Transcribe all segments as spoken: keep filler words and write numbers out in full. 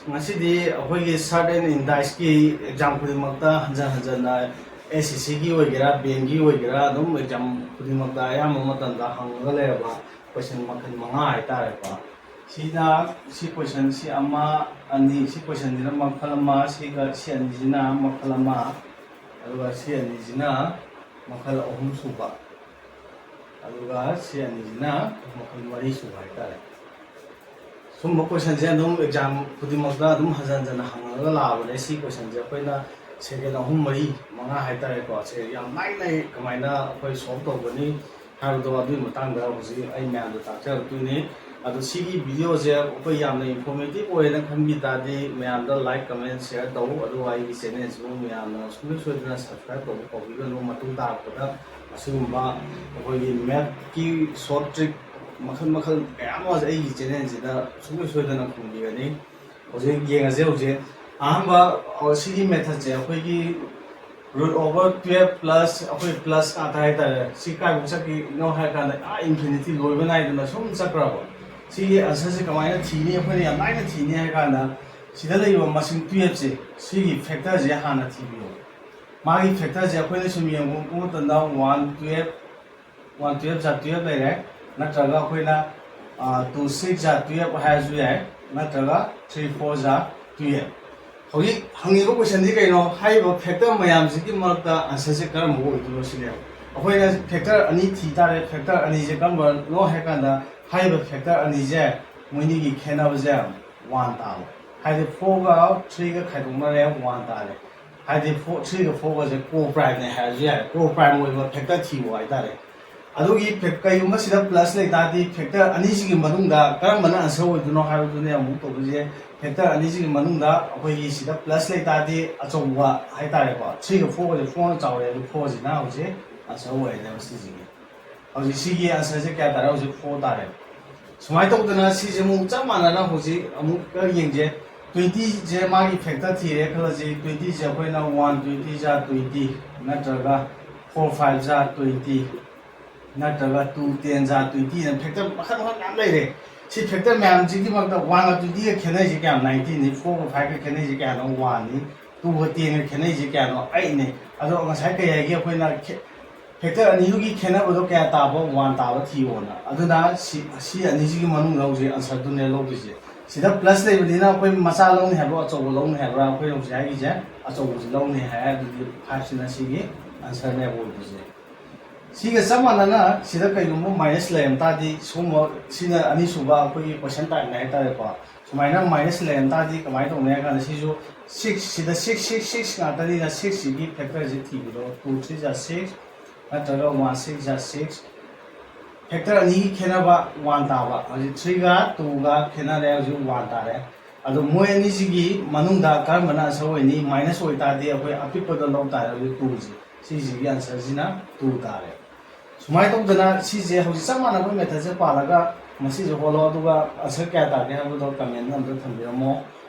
ꯉꯁꯤꯗꯤ ꯑꯩꯈꯣꯏꯒꯤ ꯁꯔꯠ and ꯏꯟꯗꯥꯏꯁꯀꯤ exam ꯈꯨꯗꯤꯡꯃꯛꯇ ꯍꯟꯖꯟ ꯍꯟꯖꯟꯅ, ꯑꯦꯁ ꯑꯦꯁ ꯁꯤꯒꯤ ꯑꯣꯏꯒꯦꯔꯥ, ꯕꯦꯡꯒꯤ ꯑꯣꯏꯒꯦꯔꯥ, ꯑꯗꯨꯝ ꯑꯦꯛꯖꯥꯝ ꯈꯨꯗꯤꯡꯃꯛꯇ ꯑꯌꯥꯝꯕ ꯃꯇꯝꯗ ꯍꯪꯉꯒ ꯂꯩꯔꯕ ꯀꯣꯏꯁꯟ ꯃꯈꯜ ꯃꯉꯥ ꯍꯥꯏꯇꯥꯔꯦꯀꯣ꯫ ꯁꯤꯅ, ꯁꯤ ꯀꯣꯏꯁꯟꯁꯤ ꯑꯃ, ꯑꯅꯤ, ꯁꯤ ꯀꯣꯏꯁꯟꯁꯤꯅ ꯃꯈꯜ ꯑꯃ, ꯁꯤꯒ ꯁꯤ ꯑꯅꯤꯁꯤꯅ ꯃꯈꯜ ꯑꯃ, ꯑꯗꯨꯒ ꯁꯤ ꯑꯅꯤꯁꯤꯅ ꯃꯈꯜ ꯑꯍꯨꯝ ꯁꯨꯕ, ꯑꯗꯨꯒ ꯁꯤ ꯑꯅꯤꯁꯤꯅ ꯃꯈꯜ ꯃꯔꯤ ꯁꯨꯕ ꯍꯥꯏꯇꯥꯔꯦ꯫ ꯁꯨꯝꯕ ꯀꯣꯏꯁꯟꯁꯦ ꯑꯗꯨꯝ ꯑꯦꯛꯖꯥꯝ ꯈꯨꯗꯤꯡꯃꯛꯇ ꯑꯗꯨꯝ ꯍꯟꯖꯟ ꯍꯟꯖꯟꯅ ꯍꯪꯉꯒ ꯂꯥꯛꯑꯕꯅꯦ꯫ ꯁꯤ ꯀꯣꯏꯁꯟꯁꯦ ꯑꯩꯈꯣꯏꯅ ꯁꯦꯀꯦꯟ ꯑꯍꯨꯝ, ꯃꯔꯤ, ꯃꯉꯥ ꯍꯥꯏꯇꯥꯔꯦꯀꯣ, ꯁꯦ ꯌꯥꯝ ꯂꯥꯏꯅ ꯀꯃꯥꯏꯅ ꯑꯩꯈꯣꯏ ꯁꯣꯜꯕ ꯇꯧꯒꯅꯤ ꯍꯥꯏꯕꯗꯣ, ꯑꯗꯨꯒꯤ ꯃꯇꯥꯡꯗ ꯍꯧꯖꯤꯛ ꯑꯩ ꯃꯌꯥꯝꯗ ꯇꯥꯛꯆꯔꯛꯇꯣꯏꯅꯤ꯫ ꯑꯗꯣ ꯁꯤꯒꯤ ꯚꯤꯗꯤꯑꯣꯁꯦ ꯑꯩꯈꯣꯏ ꯌꯥꯝꯅ ꯏꯟꯐꯣꯔꯃꯦꯇꯤꯚ ꯑꯣꯏꯌꯦꯅ ꯈꯟꯕꯤ ꯇꯥꯔꯗꯤ, ꯃꯌꯥꯝꯗ ꯂꯥꯏꯛ, ꯀꯃꯦꯟ, ꯁꯤꯌꯔ ꯇꯧ꯫ ꯑꯗꯨꯒ ꯑꯩꯒꯤ ꯆꯦꯅꯦꯜꯁꯤꯕꯨ ꯃꯌꯥꯝꯅ ꯁꯨꯡꯁꯣꯏ ꯁꯣꯏꯗꯅ ꯁꯕꯁꯀ꯭ꯔꯥꯏꯕ ꯇꯧꯕ ꯀꯥꯎꯕꯤꯒꯅꯨ꯫ ꯃꯇꯨꯡ ꯇꯥꯔꯛꯄꯗ ꯑꯁꯤꯒꯨꯝꯕ ꯑꯩꯈꯣꯏꯒꯤ ꯃꯦꯠꯀꯤ ꯁꯣꯔꯠ ꯇ꯭ꯔꯤꯛ ꯃꯈꯜ ꯃꯈꯜ ꯀꯌꯥ ꯑꯃꯁꯦ ꯑꯩꯒꯤ ꯆꯦꯅꯦꯜꯁꯤꯗ ꯁꯨꯡꯁꯣꯏ ꯁꯣꯏꯗꯅ ꯐꯪꯕꯤꯒꯅꯤ꯫ ꯍꯧꯖꯤꯛ ꯌꯦꯡꯉꯁꯦ꯫ ꯍꯧꯖꯤꯛ ꯑꯍꯥꯟꯕ, ꯑ, ꯁꯤꯒꯤ ꯃꯦꯊꯠꯁꯦ ꯑꯩꯈꯣꯏꯒꯤ ꯔꯨꯠ ꯑꯣꯚꯔ ꯇꯨꯌꯦꯜꯞ ꯄ꯭ꯂꯁ, ꯑꯩꯈꯣꯏ ꯄ꯭ꯂꯁ ꯉꯥꯛꯇ ꯍꯥꯏꯇꯥꯔꯦ꯫ ꯁꯤ ꯀꯥꯏꯐꯥꯎ ꯆꯠꯈꯤꯅꯣ ꯍꯥꯏꯔ ꯀꯥꯟꯗ ꯑꯥ ꯏꯟꯐꯤꯅꯤꯇꯤ ꯂꯣꯏꯕ ꯅꯥꯏꯗꯅ ꯁꯨꯝ ꯆꯠꯈ꯭ꯔꯕ꯫ ꯁꯤꯒꯤ ꯑꯟꯁꯔꯁꯦ ꯀꯃꯥꯏꯅ ꯊꯤꯅꯤ? ꯑꯩꯈꯣꯏꯅ ꯌꯥꯝ ꯂꯥꯏꯅ ꯊꯤꯅꯤ ꯍꯥꯏꯔ ꯀꯥꯟꯗ, ꯁꯤꯗ ꯂꯩꯔꯤꯕ ꯃꯁꯤꯡ ꯇꯨꯌꯦꯜꯞꯁꯦ, ꯁꯤꯒꯤ ꯐꯦꯛꯇꯔꯁꯦ ꯍꯥꯟꯅ ꯊꯤꯕꯤꯌꯣ꯫ ꯃꯥꯒꯤ ꯐꯦꯛꯇꯔꯁꯦ ꯑꯩꯈꯣꯏꯅ ꯁꯨꯝ ꯌꯦꯡꯕ ꯃꯇꯝꯗ ꯋꯥꯟ ꯇꯨꯌꯦꯜꯞ, ꯋꯥꯟ ꯇꯨꯌꯦꯜꯞ ꯖꯥ ꯇꯨꯌꯦꯜꯞ ꯂꯩꯔꯦ, ꯅꯠꯇ꯭ꯔꯒ ꯑꯩꯈꯣꯏꯅ, ꯑ, ꯇꯨ ꯁꯤꯛꯁ ꯖꯥ ꯇꯨꯌꯦꯜꯞ ꯍꯥꯏꯔꯁꯨ ꯌꯥꯏ, ꯅꯠꯇ꯭ꯔꯒ ꯊ꯭ꯔꯤ ꯐꯣꯔ ꯖꯥ ꯇꯨꯌꯦꯜꯞ꯫ ꯍꯧꯖꯤꯛ ꯍꯪꯉꯤꯕ ꯀꯣꯏꯁꯟꯗꯤ ꯀꯩꯅꯣ? ꯍꯥꯏꯔꯤꯕ ꯐꯦꯛꯇꯔ ꯃꯌꯥꯝꯁꯤꯒꯤ ꯃꯔꯛꯇ ꯑꯟꯁꯔꯁꯦ ꯀꯔꯝꯕ ꯑꯣꯏꯗꯣꯏꯅꯣ ꯁꯤꯅꯦꯕ꯫ ꯑꯩꯈꯣꯏꯅ ꯐꯦꯛꯇꯔ ꯑꯅꯤ ꯊꯤ ꯇꯥꯔꯦ꯫ ꯐꯦꯛꯇꯔ ꯑꯅꯤꯁꯦ ꯀꯔꯝꯕꯅꯣ ꯍꯥꯏ ꯀꯥꯟꯗ, ꯍꯥꯏꯔꯤꯕ ꯐꯦꯛꯇꯔ ꯑꯅꯤꯁꯦ, ꯃꯣꯏꯅꯤꯒꯤ ꯈꯦꯠꯅꯕꯁꯦ ꯋꯥꯟ ꯇꯥꯕ꯫ ꯍꯥꯏꯗꯤ ꯐꯣꯔꯒ ꯊ꯭ꯔꯤꯒ ꯈꯥꯏꯗꯣꯛꯅꯔꯦ, ꯋꯥꯟ ꯇꯥꯔꯦ꯫ ꯍꯥꯏꯗꯤ ꯐꯣꯔ, ꯊ꯭ꯔꯤꯒ ꯐꯣꯔꯒꯁꯦ ꯀꯣ ꯄ꯭ꯔꯥꯏꯝꯅꯦ ꯍꯥꯏꯔꯁꯨ ꯌꯥꯔꯦ꯫ ꯀꯣ ꯄ꯭ꯔꯥꯏꯝ ꯑꯣꯏꯕ ꯐꯦꯛꯇꯔ ꯊꯤꯌꯨ ꯍꯥꯏꯇꯥꯔꯦ꯫ ꯑꯗꯨꯒꯤ ꯐꯦꯛ-, ꯀꯩꯒꯨꯝꯕ ꯁꯤꯗ ꯄ꯭ꯂꯁ ꯂꯩ ꯇꯥꯔꯗꯤ, ꯐꯦꯛꯇꯔ ꯑꯅꯤꯁꯤꯒꯤ ꯃꯅꯨꯡꯗ ꯀꯔꯝꯕꯅ ꯑꯟꯁꯔ ꯑꯣꯏꯗꯣꯏꯅꯣ ꯍꯥꯏꯕꯗꯨꯅꯦ ꯑꯃꯨꯛ ꯇꯧꯗꯣꯏꯁꯦ꯫ ꯐꯦꯛꯇꯔ ꯑꯅꯤꯁꯤꯒꯤ ꯃꯅꯨꯡꯗ ꯑꯩꯈꯣꯏꯒꯤ ꯁꯤꯗ ꯄ꯭ꯂꯁ ꯂꯩ ꯇꯥꯔꯗꯤ, ꯑꯆꯧꯕ ꯍꯥꯏꯇꯥꯔꯦꯀꯣ, ꯊ꯭ꯔꯤꯒ ꯐꯣꯔꯒꯁꯦ ꯐꯣꯔꯅ ꯆꯥꯎꯔꯦ, ꯑꯗꯨ ꯐꯣꯔꯁꯤꯅ ꯍꯧꯖꯤꯛ ꯑꯟꯁꯔ ꯑꯣꯏꯔꯅꯦꯕ ꯁꯤꯁꯤꯒꯤ꯫ ꯍꯧꯖꯤꯛ ꯁꯤꯒꯤ ꯑꯟꯁꯔꯁꯦ ꯀꯌꯥ ꯇꯥꯔꯦ? ꯍꯧꯖꯤꯛ ꯐꯣꯔ ꯇꯥꯔꯦ꯫ ꯁꯨꯃꯥꯏꯅ ꯇꯧꯗꯅ ꯁꯤꯁꯦ ꯑꯃꯨꯛ ꯆꯞ ꯃꯥꯟꯅꯅ ꯍꯧꯖꯤꯛ ꯑꯃꯨꯛꯀ ꯌꯦꯡꯁꯦ꯫ ꯇ꯭ꯋꯦꯟꯇꯤꯁꯦ ꯃꯥꯒꯤ ꯐꯦꯛꯇꯔ ꯊꯤꯔꯦ ꯈꯜꯂꯁꯤ꯫ ꯇ꯭ꯋꯦꯟꯇꯤꯁꯦ ꯑꯩꯈꯣꯏꯅ ꯋꯥꯟ ꯇ꯭ꯋꯦꯟꯇꯤ ꯖꯥ ꯇ꯭ꯋꯦꯟꯇꯤ, ꯅꯠꯇ꯭ꯔꯒ ꯐꯣꯔ ꯐꯥꯏꯚ ꯖꯥ ꯇ꯭ꯋꯦꯟꯇꯤ, ꯅꯠꯇ꯭ꯔꯒ ꯇꯨ ꯇꯦꯟ ꯖꯥ ꯇ꯭ꯋꯦꯟꯇꯤꯅ ꯐꯦꯛꯇꯔ ꯃꯈꯜ ꯃꯈꯜ ꯃꯌꯥꯝ ꯂꯩꯔꯦ꯫ ꯁꯤ ꯐꯦꯛꯇꯔ ꯃꯌꯥꯝꯁꯤꯒꯤ ꯃꯔꯛꯇ ꯋꯥꯟꯒ ꯇ꯭ꯋꯦꯟꯇꯤꯒ ꯈꯦꯠꯅꯩꯁꯦ ꯀꯌꯥ? ꯅꯥꯏꯟꯇꯤꯟꯅꯤ꯫ ꯐꯣꯔꯒ ꯐꯥꯏꯚꯀ ꯈꯦꯠꯅꯩꯁꯦ ꯀꯌꯥꯅꯣ? ꯋꯥꯟꯅꯤ꯫ ꯇꯨꯒ ꯇꯦꯟꯒ ꯈꯦꯠꯅꯩꯁꯦ ꯀꯌꯥꯅꯣ? ꯑꯩꯠꯅꯤ꯫ ꯑꯗꯣ ꯉꯁꯥꯏ ꯀꯩ ꯍꯥꯏꯒꯦ? ꯑꯩꯈꯣꯏꯅ ꯐꯦꯛꯇꯔ ꯑꯅꯤꯗꯨꯒꯤ ꯈꯦꯠꯅꯕꯗꯣ ꯀꯌꯥ ꯇꯥꯕ? ꯋꯥꯟ ꯇꯥꯕ ꯊꯤꯌꯣꯅ꯫ ꯑꯗꯨꯅ ꯁꯤ ꯁꯤ ꯑꯅꯤꯁꯤꯒꯤ ꯃꯅꯨꯡꯗ ꯍꯧꯖꯤꯛ ꯑꯟꯁꯔꯗꯨꯅꯦ ꯂꯧꯗꯣꯏꯁꯦ꯫ ꯁꯤꯗ ꯄ꯭ꯂꯁ ꯂꯩꯕꯅꯤꯅ ꯑꯩꯈꯣꯏ ꯃꯆꯥ ꯂꯧꯅꯤ ꯍꯥꯏꯕ꯭ꯔꯣ, ꯑꯆꯧꯕ ꯂꯧꯅꯤ ꯍꯥꯏꯕ꯭ꯔꯥ? ꯑꯩꯈꯣꯏ ꯍꯧꯖꯤꯛ ꯍꯥꯏꯒꯤꯁꯦ ꯑꯆꯧꯕꯁꯤ ꯂꯧꯅꯤ ꯍꯥꯏ꯫ ꯑꯗꯨꯗꯤ ꯐꯥꯏꯚꯁꯤꯅ ꯁꯤꯒꯤ ꯑꯟꯁꯔꯅꯦꯕ ꯑꯣꯏꯗꯣꯏꯁꯦ꯫ ꯁꯤꯒ ꯆꯞ ꯃꯥꯟꯅꯅ ꯁꯤꯗ ꯀꯩꯒꯨꯝꯕ ꯃꯥꯏꯅꯁ ꯂꯩꯔꯝ ꯇꯥꯔꯗꯤ, ꯁꯨꯝꯕ ꯁꯤꯅ ꯑꯅꯤꯁꯨꯕ ꯑꯩꯈꯣꯏꯒꯤ ꯀꯣꯏꯁꯟ ꯇꯥꯏꯞꯅꯦ ꯍꯥꯏꯇꯥꯔꯦꯀꯣ꯫ ꯁꯨꯃꯥꯏꯅ ꯃꯥꯏꯅꯁ ꯂꯩꯔꯝ ꯇꯥꯔꯗꯤ ꯀꯃꯥꯏꯅ ꯇꯧꯅꯤ ꯍꯥꯏ ꯀꯥꯟꯗ, ꯁꯤꯁꯨ ꯁꯤꯛꯁ, ꯁꯤꯗ ꯁꯤꯛꯁ, ꯁꯤꯛꯁ, ꯁꯤꯛꯁ ꯉꯥꯛꯇꯅꯤꯅ ꯁꯤꯛꯁꯁꯤꯒꯤ ꯐꯦꯛꯇꯔꯁꯤ ꯊꯤꯕꯤꯔꯣ꯫ ꯇꯨ ꯊ꯭ꯔꯤ ꯖꯥ ꯁꯤꯛꯁ ꯅꯠꯇ꯭ꯔꯒ ꯋꯥꯟ ꯁꯤꯛꯁ ꯖꯥ ꯁꯤꯛꯁ꯫ ꯐꯦꯛꯇꯔ ꯑꯅꯤꯒꯤ ꯈꯦꯠꯅꯕ ꯋꯥꯟ ꯇꯥꯕ꯫ ꯍꯧꯖꯤꯛ ꯊ꯭ꯔꯤꯒ ꯇꯨꯒ ꯈꯦꯠꯅꯔꯦ, ꯍꯧꯖꯤꯛ ꯋꯥꯟ ꯇꯥꯔꯦ꯫ ꯑꯗꯣ ꯃꯣꯏ ꯑꯅꯤꯁꯤꯒꯤ ꯃꯅꯨꯡꯗ ꯀꯔꯝꯕꯅ ꯑꯟꯁꯔ ꯑꯣꯏꯅꯤ? ꯃꯥꯏꯅꯁ ꯑꯣꯏꯇꯥꯔꯗꯤ ꯑꯩꯈꯣꯏ ꯑꯄꯤꯛꯄꯗ ꯂꯧ ꯇꯥꯔꯦ, ꯍꯧꯖꯤꯛ ꯇꯨꯁꯦ꯫ ꯁꯤꯁꯤꯒꯤ ꯑꯟꯁꯔꯁꯤꯅ ꯇꯨ ꯇꯥꯔꯦ꯫ ꯁꯨꯃꯥꯏꯅ ꯇꯧꯗꯅ ꯁꯤꯁꯦ ꯍꯧꯖꯤꯛ ꯆꯞ ꯃꯥꯟꯅꯕ ꯃꯦꯊꯠꯁꯦ ꯄꯥꯜꯂꯒ ꯃꯁꯤꯁꯦ ꯍꯣꯠꯂꯣ, ꯑꯗꯨꯒ ꯑꯟꯁꯔ ꯀꯌꯥ ꯇꯥꯒꯦ ꯍꯥꯏꯕꯗꯣ ꯀꯃꯦꯟꯗ ꯑꯝꯇ ꯊꯝꯕꯤꯔꯝꯃꯣ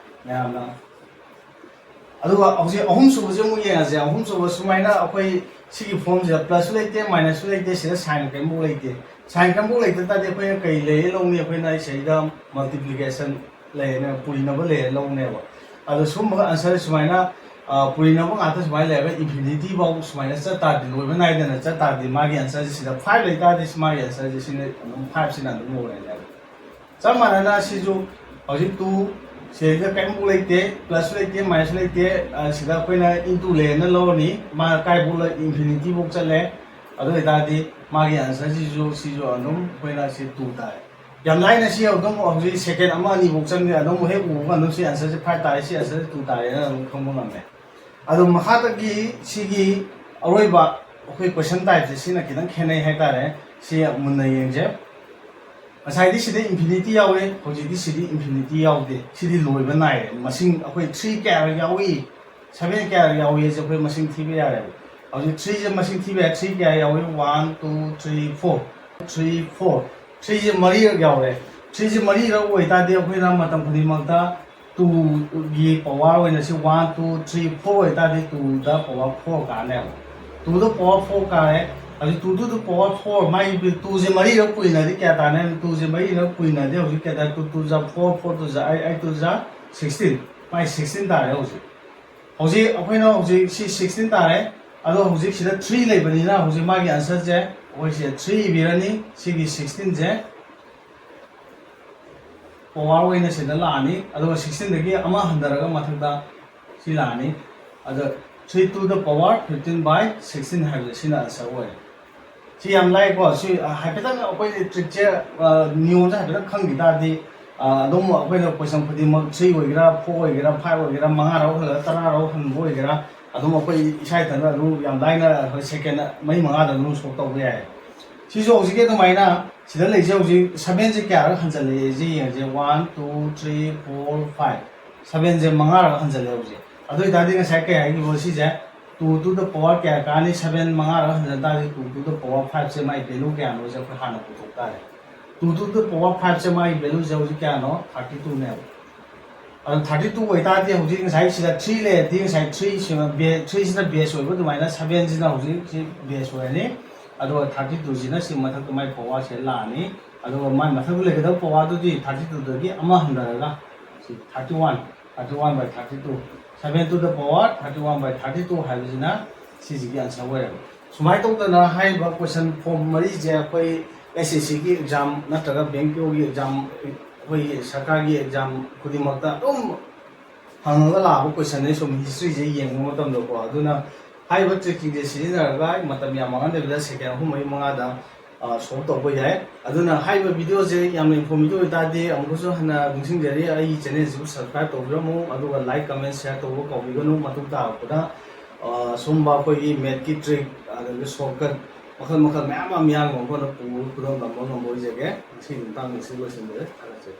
ꯃꯌꯥꯝꯅ꯫ ꯑꯗꯨꯒ ꯍꯧꯖꯤꯛ ꯑꯍꯨꯝꯁꯨꯕꯁꯦ ꯑꯃꯨꯛ ꯌꯦꯡꯉꯁꯦ꯫ ꯑꯍꯨꯝꯁꯨꯕ ꯁꯨꯃꯥꯏꯅ ꯑꯩꯈꯣꯏ ꯁꯤꯒꯤ ꯐꯣꯝꯁꯤꯗ ꯄ꯭ꯂꯁꯁꯨ ꯂꯩꯇꯦ, ꯃꯥꯏꯅꯁꯁꯨ ꯂꯩꯇꯦ, ꯁꯤꯗ ꯁꯥꯏꯟ ꯀꯔꯤꯝꯐꯥꯎ ꯂꯩꯇꯦ꯫ ꯁꯥꯏꯟ ꯀꯔꯤꯝꯐꯥꯎ ꯂꯩꯇ ꯇꯥꯔꯗꯤ ꯑꯩꯈꯣꯏꯅ ꯀꯩ ꯂꯩꯔꯦ ꯂꯧꯅꯤ? ꯑꯩꯈꯣꯏꯅ ꯁꯤꯗ ꯃꯜꯇꯤꯄ꯭ꯂꯤꯀꯦꯁꯟ ꯂꯩꯔꯦꯅ, ꯄꯨꯔꯤꯅꯕ ꯂꯩꯔꯦ ꯂꯧꯅꯦꯕ꯫ ꯑꯗꯣ ꯁꯨꯝꯕ ꯑꯟꯁꯔ ꯁꯨꯃꯥꯏꯅ, ꯑ, ꯄꯨꯔꯤꯅꯕ ꯉꯥꯛꯇ ꯁꯨꯃꯥꯏꯅ ꯂꯩꯔꯒ ꯏꯟꯐꯤꯅꯤꯇꯤ ꯐꯥꯎ ꯁꯨꯃꯥꯏꯅ ꯆꯠ ꯇꯥꯔꯗꯤ, ꯂꯣꯏꯕ ꯅꯥꯏꯗꯅ ꯆꯠ ꯇꯥꯔꯗꯤ, ꯃꯥꯒꯤ ꯑꯟꯁꯔꯁꯦ ꯁꯤꯗ ꯐꯥꯏꯚ ꯂꯩ ꯇꯥꯔꯗꯤ ꯃꯥꯒꯤ ꯑꯟꯁꯔꯁꯦ ꯁꯤꯅ ꯑꯗꯨꯝ ꯐꯥꯏꯚꯁꯤꯅ ꯑꯗꯨꯝ ꯑꯣꯏꯔꯅꯦꯕ꯫ ꯆꯞ ꯃꯥꯟꯅꯅ ꯁꯤꯁꯨ ꯍꯧꯖꯤꯛ ꯇꯨ, ꯁꯤꯗꯩꯗ ꯀꯔꯤꯝꯐꯥꯎ ꯂꯩꯇꯦ, ꯄ꯭ꯂꯁꯁꯨ ꯂꯩꯇꯦ, ꯃꯥꯏꯅꯁꯁꯨ ꯂꯩꯇꯦ꯫ ꯑ, ꯁꯤꯗ ꯑꯩꯈꯣꯏꯅ ꯏꯟꯇꯨ ꯂꯩꯔꯦꯅ ꯂꯧꯔꯅꯤ, ꯃꯥ ꯀꯥꯏꯐꯥꯎ ꯂꯩ? ꯏꯟꯐꯤꯅꯤꯇꯤꯐꯥꯎ ꯆꯠꯂꯦ꯫ ꯑꯗꯨ ꯑꯣꯏꯇꯥꯔꯗꯤ ꯃꯥꯒꯤ ꯑꯟꯁꯔꯁꯤꯁꯨ, ꯁꯤꯁꯨ ꯑꯗꯨꯝ ꯑꯩꯈꯣꯏꯅ ꯁꯤ ꯇꯨ ꯇꯥꯔꯦ꯫ ꯌꯥꯝ ꯂꯥꯏꯅ ꯁꯤ ꯑꯗꯨꯝ ꯍꯧꯖꯤꯛ ꯁꯦꯀꯦꯟ ꯑꯃ ꯑꯅꯤꯐꯥꯎ ꯆꯪꯗꯦ, ꯑꯗꯨꯝ ꯍꯦꯛ ꯎꯕꯒ ꯑꯗꯨꯝ ꯁꯤ ꯑꯟꯁꯔꯁꯦ ꯐꯥꯏꯚ ꯇꯥꯔꯦ, ꯁꯤ ꯑꯟꯁꯔꯁꯦ ꯇꯨ ꯇꯥꯔꯦꯅ ꯑꯗꯨꯝ ꯈꯪꯕ ꯉꯝꯃꯦ꯫ ꯑꯗꯣ ꯃꯈꯥꯗꯒꯤ ꯁꯤꯒꯤ ꯑꯔꯣꯏꯕ ꯑꯩꯈꯣꯏ ꯀꯣꯏꯁꯟ ꯇꯥꯏꯞꯁꯦ ꯁꯤꯅ ꯈꯤꯇꯪ ꯈꯦꯠꯅꯩ ꯍꯥꯏꯇꯥꯔꯦ꯫ ꯁꯤ ꯃꯨꯟꯅ ꯌꯦꯡꯁꯦ꯫ ꯉꯁꯥꯏꯗꯤ ꯁꯤꯗ ꯏꯟꯐꯤꯅꯤꯇꯤ ꯌꯥꯎꯋꯦ, ꯍꯧꯖꯤꯛꯇꯤ ꯁꯤꯗꯤ ꯏꯟꯐꯤꯅꯤꯇꯤ ꯌꯥꯎꯗꯦ꯫ ꯁꯤꯗꯤ ꯂꯣꯏꯕ ꯅꯥꯏꯔꯦ꯫ ꯃꯁꯤꯡ ꯑꯩꯈꯣꯏ ꯊ꯭ꯔꯤ ꯀꯌꯥ ꯌꯥꯎꯏ, ꯁꯚꯦꯟ ꯀꯌꯥ ꯌꯥꯎꯏ ꯍꯥꯏꯁꯦ ꯑꯩꯈꯣꯏ ꯃꯁꯤꯡ ꯊꯤꯕ ꯌꯥꯔꯦꯕ꯫ ꯍꯧꯖꯤꯛ ꯊ꯭ꯔꯤꯁꯦ ꯃꯁꯤꯡ ꯊꯤꯕ ꯌꯥꯏ꯫ ꯊ꯭ꯔꯤ ꯀꯌꯥ ꯌꯥꯎꯏ? One, two, three, four. Three, four. ꯊ꯭ꯔꯤꯁꯦ ꯃꯔꯤꯔꯛ ꯌꯥꯎꯔꯦ꯫ ꯊ꯭ꯔꯤꯁꯦ ꯃꯔꯤꯔꯛ ꯑꯣꯏꯇꯥꯔꯗꯤ ꯑꯩꯈꯣꯏꯅ ꯃꯇꯝ ꯈꯨꯗꯤꯡꯃꯛꯇ ꯇꯨꯒꯤ ꯄꯋꯥꯔ ꯑꯣꯏꯅ ꯁꯤ ꯋꯥꯟ, ꯇꯨ, ꯊ꯭ꯔꯤ, ꯐꯣꯔ ꯑꯣꯏꯇꯥꯔꯗꯤ ꯇꯨꯗ ꯄꯋꯥꯔ ꯐꯣꯔ ꯀꯥꯔꯅꯦꯕ꯫ ꯇꯨꯗ ꯄꯋꯥꯔ ꯐꯣꯔ ꯀꯥꯔꯦ꯫ ꯍꯧꯖꯤꯛ two to the power four, ꯃꯥꯒꯤ two ꯁꯦ ꯃꯔꯤꯔꯛ ꯄꯨꯏꯅꯗꯤ ꯀꯌꯥ ꯇꯥꯔꯦ? Two ꯁꯦ ꯃꯔꯤꯔꯛ ꯄꯨꯏꯅꯗꯤ ꯍꯧꯖꯤꯛ ꯀꯌꯥ ꯇꯥꯔꯦ? Two two ꯖꯥ four, four two ꯖꯥ eight, eight two ꯖꯥ sixteen꯫ ꯃꯥꯒꯤ sixteen ꯇꯥꯔꯦ ꯍꯧꯖꯤꯛ꯫ ꯍꯧꯖꯤꯛ ꯑꯩꯈꯣꯏꯅ ꯍꯧꯖꯤꯛ ꯁꯤ sixteen ꯇꯥꯔꯦ꯫ ꯑꯗꯣ ꯍꯧꯖꯤꯛ ꯁꯤꯗ three ꯂꯩꯕꯅꯤꯅ ꯍꯧꯖꯤꯛ ꯃꯥꯒꯤ answer ꯁꯦ ꯑꯩꯈꯣꯏ ꯁꯤꯗ three ꯏꯕꯤꯔꯅꯤ꯫ ꯁꯤꯒꯤ sixteen ꯁꯦ power ꯑꯣꯏꯅ ꯁꯤꯗ ꯂꯥꯛꯑꯅꯤ꯫ ꯑꯗꯨꯒ sixteen ꯗꯒꯤ ꯑꯃ ꯍꯟꯊꯔꯒ ꯃꯊꯛꯇ ꯁꯤ ꯂꯥꯛꯑꯅꯤ꯫ ꯑꯗ three to the power fifteen by sixteen ꯍꯥꯏꯕꯁꯦ ꯁꯤꯅ answer ꯑꯣꯏꯔꯦ꯫ ꯁꯤ ꯌꯥꯝ ꯂꯥꯏꯀꯣ꯫ ꯁꯤ, ꯑ, ꯍꯥꯏꯐꯦꯠꯇꯪ ꯑꯩꯈꯣꯏ trick ꯁꯦ, ꯑ, ꯅꯤꯌꯣꯝꯁꯦ ꯍꯥꯏꯐꯦꯠꯇꯪ ꯈꯪꯈꯤ ꯇꯥꯔꯗꯤ, ꯑ, ꯑꯗꯨꯝ ꯑꯩꯈꯣꯏꯅ question ꯈꯨꯗꯤꯡꯃꯛ three ꯑꯣꯏꯒꯦꯔꯥ, four ꯑꯣꯏꯒꯦꯔꯥ, five ꯑꯣꯏꯒꯦꯔꯥ, ꯃꯉꯥꯔ ꯍꯜꯂꯒ ꯇꯔꯥꯔ ꯍꯟꯕ ꯑꯣꯏꯒꯦꯔꯥ, ꯑꯗꯨꯝ ꯑꯩꯈꯣꯏ ꯏꯁꯥ ꯏꯊꯟꯇ ꯑꯗꯨꯝ ꯌꯥꯝ ꯂꯥꯏꯅ ꯑꯩꯈꯣꯏ second ꯃꯔꯤ ꯃꯉꯥꯗ ꯑꯗꯨꯝ solve ꯇꯧꯕ ꯌꯥꯏ꯫ ꯁꯤꯁꯨ ꯍꯧꯖꯤꯛꯀꯤ ꯑꯗꯨꯃꯥꯏꯅ ꯁꯤꯗ ꯂꯩꯁꯦ ꯍꯧꯖꯤꯛ seven ꯁꯦ ꯀꯌꯥꯔꯛ ꯍꯟꯖꯜꯂꯛꯑꯦ ꯁꯤ ꯌꯦꯡꯉꯁꯦ꯫ One, two, three, four, five꯫ Seven ꯁꯦ ꯃꯉꯥꯔꯛ ꯍꯟꯖꯜꯂꯦ ꯍꯧꯖꯤꯛ꯫ ꯑꯗꯨ ꯑꯣꯏꯇꯥꯔꯗꯤ ꯉꯁꯥꯏ ꯀꯩ ꯍꯥꯏꯈꯤꯕ ꯁꯤꯁꯦ two to the power ꯀꯌꯥ ꯀꯥꯅꯤ? Seven ꯃꯉꯥꯔꯛ ꯍꯟꯖꯟ ꯇꯥꯔꯗꯤ two to the power five ꯁꯦ ꯃꯥꯒꯤ value ꯀꯌꯥꯅꯣꯁꯦ ꯑꯩꯈꯣꯏ ꯍꯥꯟꯅ ꯄꯨꯊꯣꯛ ꯇꯥꯔꯦ꯫ Two to the power five ꯁꯦ ꯃꯥꯒꯤ value ꯁꯦ ꯍꯧꯖꯤꯛ ꯀꯌꯥꯅꯣ? Thirty two ꯅꯦꯕ꯫ ꯑꯗꯣ thirty two ꯑꯣꯏꯇꯥꯔꯗꯤ ꯍꯧꯖꯤꯛ ꯉꯁꯥꯏ ꯁꯤꯗ three ꯂꯩꯔꯗꯤ ꯉꯁꯥꯏ three ꯁꯤꯅ base, three ꯁꯤꯅ base ꯑꯣꯏꯕ ꯑꯗꯨꯃꯥꯏꯅ seven ꯁꯤꯅ ꯍꯧꯖꯤꯛ ꯁꯤ base ꯑꯣꯏꯔꯅꯤ꯫ ꯑꯗꯨꯒ thirty two ꯁꯤꯅ ꯁꯤ ꯃꯊꯛꯇ ꯃꯥꯏ power ꯁꯦ ꯂꯥꯛꯑꯅꯤ꯫ ꯑꯗꯨꯒ ꯃꯥꯏ ꯃꯊꯛꯇ ꯂꯩꯒꯗꯕ power ꯗꯨꯗꯤ thirty two ꯗꯒꯤ ꯑꯃ ꯍꯟꯊꯔꯒ ꯁꯤ thirty one, thirty one by thirty two, seven to the power thirty one by thirty two ꯍꯥꯏꯕꯁꯤꯅ ꯁꯤꯁꯤꯒꯤ answer ꯑꯣꯏꯔꯦꯕ꯫ ꯁꯨꯃꯥꯏꯅ ꯇꯧꯗꯅ ꯍꯥꯏꯔꯤꯕ question form ꯃꯔꯤꯁꯦ ꯑꯩꯈꯣꯏ S S C ꯒꯤ exam ꯅꯠꯇ꯭ꯔꯒ bank ꯀꯤ exam, ꯑꯩꯈꯣꯏꯒꯤ ꯁꯔꯀꯥꯔꯒꯤ exam ꯈꯨꯗꯤꯡꯃꯛꯇ ꯑꯗꯨꯝ ꯍꯪꯉꯒ ꯂꯥꯛꯑꯕ question ꯅꯦ ꯁꯨꯝ history ꯁꯦ ꯌꯦꯡꯕ ꯃꯇꯝꯗꯀꯣ꯫ ꯑꯗꯨꯅ ꯍꯥꯏꯔꯤꯕ trick ꯁꯤꯡꯁꯦ ꯁꯤꯖꯤꯟꯅꯔꯒ ꯃꯇꯝ ꯌꯥꯝ ꯃꯥꯡꯍꯟꯗꯕꯤꯗ second ꯑꯍꯨꯝ ꯃꯔꯤ ꯃꯉꯥꯗ, ꯑ, solve ꯇꯧꯕ ꯌꯥꯏ꯫ ꯑꯗꯨꯅ ꯍꯥꯏꯔꯤꯕ video ꯁꯦ ꯌꯥꯝꯅ informative ꯑꯣꯏꯇꯥꯔꯗꯤ ꯑꯃꯨꯛꯀꯁꯨ ꯍꯟꯅ ꯅꯤꯡꯁꯤꯡꯖꯔꯤ, ꯑꯩꯒꯤ channel ꯁꯤꯕꯨ subscribe ꯇꯧꯕꯤꯔꯝꯃꯨ, ꯑꯗꯨꯒ like, comment, share ꯇꯧꯕ ꯀꯥꯎꯕꯤꯒꯅꯨ꯫ ꯃꯇꯨꯡ ꯇꯥꯔꯛꯄꯗ, ꯑ, ꯁꯨꯝꯕ ꯑꯩꯈꯣꯏꯒꯤ math ꯀꯤ trick ꯑꯗꯒꯤ shortcut ꯃꯈꯜ ꯃꯈꯜ ꯃꯌꯥꯝ ꯑꯃ ꯃꯤꯌꯥꯝꯒꯤ ꯃꯐꯝꯗ ꯄꯨ-, ꯈꯨꯗꯝ ꯇꯝꯕ ꯉꯝꯕ ꯑꯣꯏꯖꯒꯦ꯫ ꯉꯁꯤꯒꯤ ꯃꯇꯥꯡꯗ ꯁꯤ ꯂꯣꯏꯁꯤꯟꯖꯔꯦ꯫ ꯊꯥꯒꯠꯆꯔꯤ꯫